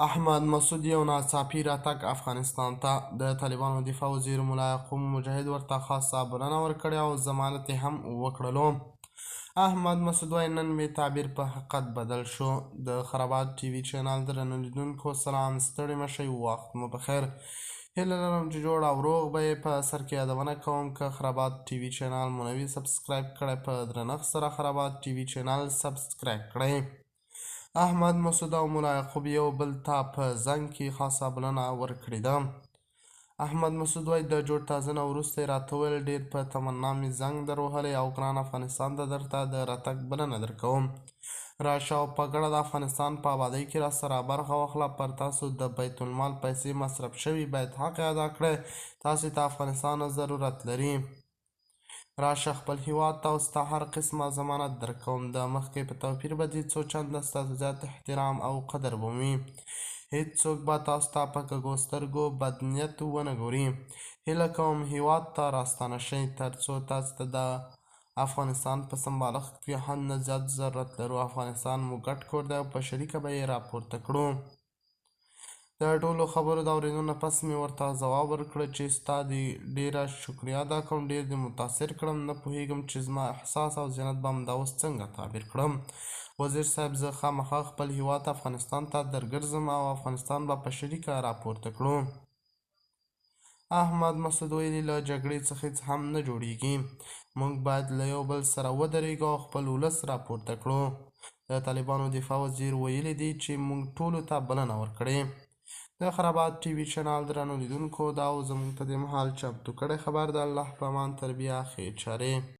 احمد مسعود یو ناڅاپي راتګ افغانستان ته، د طالبانو دفاع وزیر ملا یعقوب مجاهد ورته خاصه بلنه ورکړې او ضمانت یې هم وکړلو. احمد مسعود وایي نن مې تعبیر په حقیقت بدل شو. د خرابات ټي وي چینل درنو لیدونکو سلام، ستړي مه شئ، وخت مو پخیر. هیله لرم چې جوړ او روغ به یې. په سر کې یادونه کوم که خرابات ټي وي چینل مو نه وي سبسکرایب کړی، په درنښت سره خرابات ټي وي چینل سبسکرایب کړئ. احمد مسعود او ملا یعقوب یو بل ته په زنګ کې خاصه بلنه ورکړې ده. احمد مسعود وایي د جوړ تازه نه وروسته یې راته وویل ډېر په تمنا مې زنګ دروهلی او ګران افغانستان ته درته د راتګ بلنه درکوم. راشه او په ګډه د افغانستان په ابادۍ کې راسره برخه واخله. پر تاسو د بیت المال پیسې مصرف شوي، باید حق یې ادا کړئ. تاسې ته افغانستان ضرورت لري. راشه خپل هیواد ته او ستا هر قسمه ضمانت درکوم. د مخکې په توپیر به دې څو چنده ستاسو زیات احترام او قدر ومومي. هیڅوک به تاسو ته په کږو سترګو بد نیت ونه ګوري. هیله کوم هیواد ته راستانه شئ، ترڅو تاسو ته د افغانستان په سمبالښت کې حد نه زیات ضرورت لرو. افغانستان مو ګډ کور دی او په شریکه به یې راپورته کړو. د ټولو خبرو د اورېدو نه پس مې ورته ځواب ورکړ چې ستا دې ډېره شکریه ادا کوم، ډېر دې متاثر کړم. نه پوهېږم چې زما احساس او ذهنیت به همدا اوس څنګه تعبیر کړم. وزیر صاحب زه خامخا خپل هیواد افغانستان ته درګرځم او افغانستان به په شریکه راپورته کړو. احمد مسعود ویلي له جګړې څخه هیڅ هم نه جوړیږي، موږ باید له یو بل سره ودرېږو او خپل ولس راپورته کړو. د طالبانو دفاع وزیر ویلي دي چې موږ ټولو ته بلنه ورکړې. د خرابات ټي وي چینل درنو لیدونکو، دا و زموږ په دې مهال چمتو کړی خبر. د الله په امان، تر بیا، ښې چارې.